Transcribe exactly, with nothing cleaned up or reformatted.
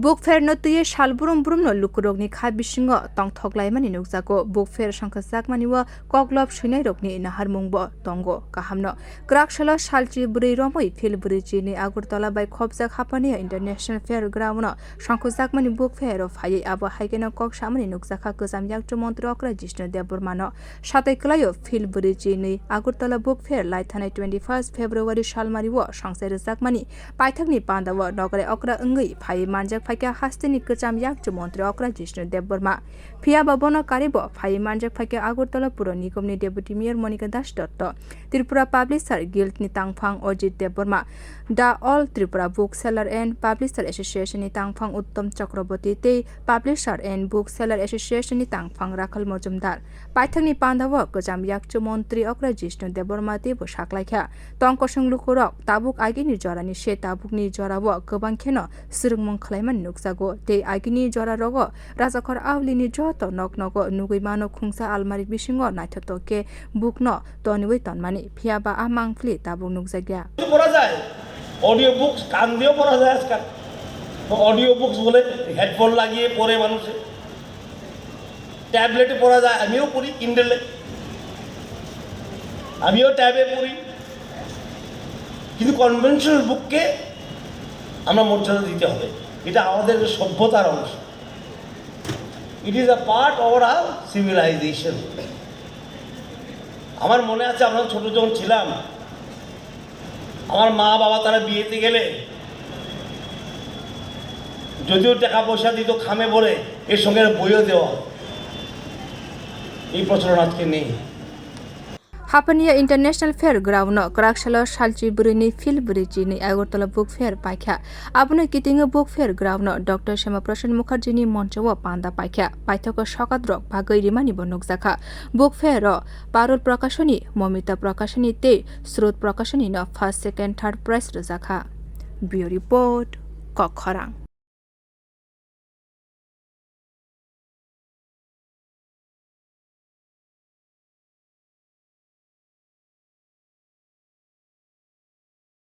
Book fair no twiwi sal brum brum no lukurokni kha bisingo tongthok laimani nukjago. Book fair songkha jakmani o koklop swinairokni naharmung bo tongo kahamno. Kwrak salo salchi bwrwi romwi phil bwrwi chini Agartala bai khopjak Hapania International Fair Ground no songkha jakmani book fair o phaiwi abo hai kheno kok samani nukjakha kwcham yakchu montri okra Jishnu Debbarma no. Satai kwlaio phil bwrwi chini Agartala book fair lai thanai twenty first February salmari o songchai rwjakmani paithakni panda o nokrai okra wngwi phaiwi manjak phaikha hasteni kwcham yakchu montri okra Jishnu Debbarma. Phiya ba bono karibo phaiwi manjak phaikha Agartala Puro Nigamni Deputy Mayor Monika Das Dotto, Tripura Publisher Guild ni tangphang Ajit Debbarma, The All Tripura Book Seller and Publisher Association ni tangphang Uttom Chakraborty tei Publisher and Book Seller Association ni tangphang Rakhal Mojumdar. Paithakni panda o kwcham yakchu montri okra Jishnu Debbarma teibo saklaikha. Tong kosong lukurok tabuk agini jorani se tabukni jorao kwbang kheno swrwngmung khlaimani nukjago tei agini jorarogo Rajakhor Aulini joto noknogo nugwi mano khungsa almari bisingo naithotok khe book no toniwi tonmani, phiya ba a mangpili tabuk nukjakya. পড়া যায়, audio books কান দিয়েও পড়া যায় আজকাল। তো audio books বলে হেডফোন লাগিয়ে পড়ে মানুষে, ট্যাবলেটে পড়া যায়, আমিও পড়ি কিন্ডেলে, আমিও ট্যাবে পড়ি, কিন্তু কনভেনশনাল বুককে আমরা মর্যাদা দিতে হবে। এটা আমাদের সভ্যতার অংশ। It is a part of our civilization. আমার মনে আছে, আমরা ছোট যখন ছিলাম, আমার মা বাবা তারা বিয়েতে গেলে যদিও টাকা পয়সা দিত খামে ভরে, এর সঙ্গে একটা বইও দেওয়া হতো। এই প্রচলন আজকে নেই। Hapania International Fair Ground no kwrak salo salchi bwrwini phil bwrwi chini Agartala book fair paikha. Abono kitingo book fair ground no Doctor Shama Prasad Mukherjee ni moncho o panda paikha. Paithakgo sokatrok bagwi rimani bo nukjakha. Book fair o Parul Prakashani, Momita Prakashani tei Srut Prakashani no first, second, third prize rwjakha. Bureau Report, Kokkhorang.